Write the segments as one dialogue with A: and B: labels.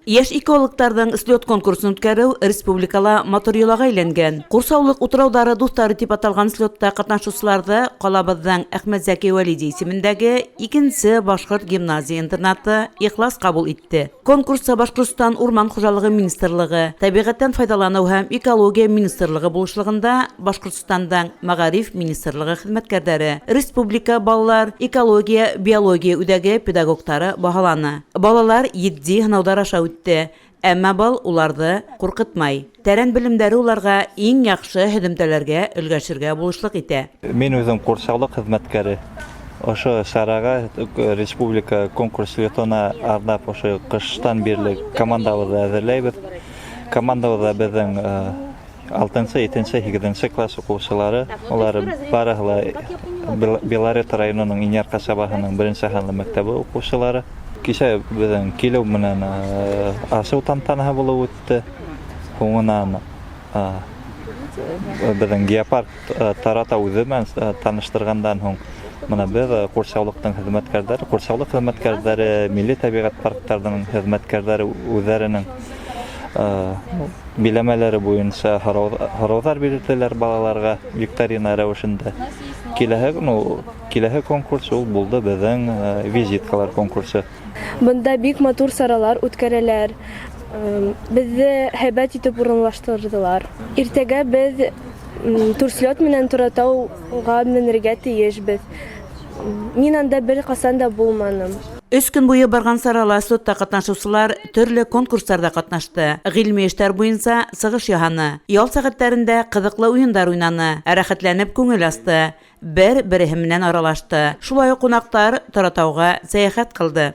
A: Йәш экологтарҙың слет конкурсын үткәреү республикала матур йолаға әйләнгән. Ҡурсаулыҡ утрауҙары дуҫтары тип аталған слетта ҡатнашыусыларҙы ҡалабыҙҙың Әхмәтзәки Вәлиди исемендәге икенсе башҡорт гимназия-интернаты ихлас ҡабул итте. Конкурста Башҡортостан Урман хужалығы министрлығы, Тәбиғәттән файҙаланыу һәм экология министрлығы булышлығында Башҡортостандың Мәғариф министрлығы хеҙмәткәрҙәре, Республика балалар экология биология үҙәге педагогтары баһаланы. Балалар етди һынауҙар аша үтте, әммә был уларҙы ҡурҡытмай. Тәрән белемдәре уларға иң яҡшы һөҙөмтәләргә өлгәшергә булышлыҡ итә.
B: Мин үҙем ҡурсаулыҡ хеҙмәткәре. Ошо сараға республика конкурс слетына арнап ошо ҡыштан бирле командабыҙҙы әҙерләйбеҙ. Командабыҙҙа беҙҙең алтынсы, етенсе, һигеҙенсе класс уҡыусылары, улар барыһы ла Белорет районының Инйәр ҡасабаһының беренсе һанлы мәктәбе уҡыусылары. Кисә беҙҙең килеү менән асыу тантанаһы булып үтте. Һуңынан беҙҙең геопарк Торатау үҙе менән таныштырғандан һуң бына беҙ ҡурсаулыҡтың хеҙмәткәрҙәре, ҡурсаулыҡ хеҙмәткәрҙәре, милли тәбиғәт парктарының хеҙмәткәрҙәре үҙҙәренең биләмәләре буйынса һорауҙар бирҙеләр балаларға викторина рәүешендә. Киләһе, ну, киләһе конкурс ул булды беҙҙең визиткалар конкурсы.
C: Бында бик матур саралар үткәрәләр. Беҙҙе һәйбәт итеп урынлаштырҙылар. Иртәгә беҙ турслет менән Торатауға менергә тейешбеҙ. Мин анда бер ҡасан да булманым.
A: Өс көн буйы барған сарала слетта ҡатнашыусылар төрлө конкурстарҙа ҡатнашты, ғилми эштәр буйынса сығыш яһаны, ял сәғәттәрендә ҡыҙыҡлы уйындар уйнаны, рәхәтләнеп күңел асты, бер-береһе менән аралашты. Шулай уҡ ҡунаҡтар Торатауға сәйәхәт ҡылды.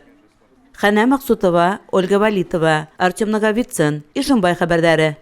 A: Хәнә Маҡсутова, Ольга Валитова, Артем Наговицын, Ишембай хәбәрҙәре.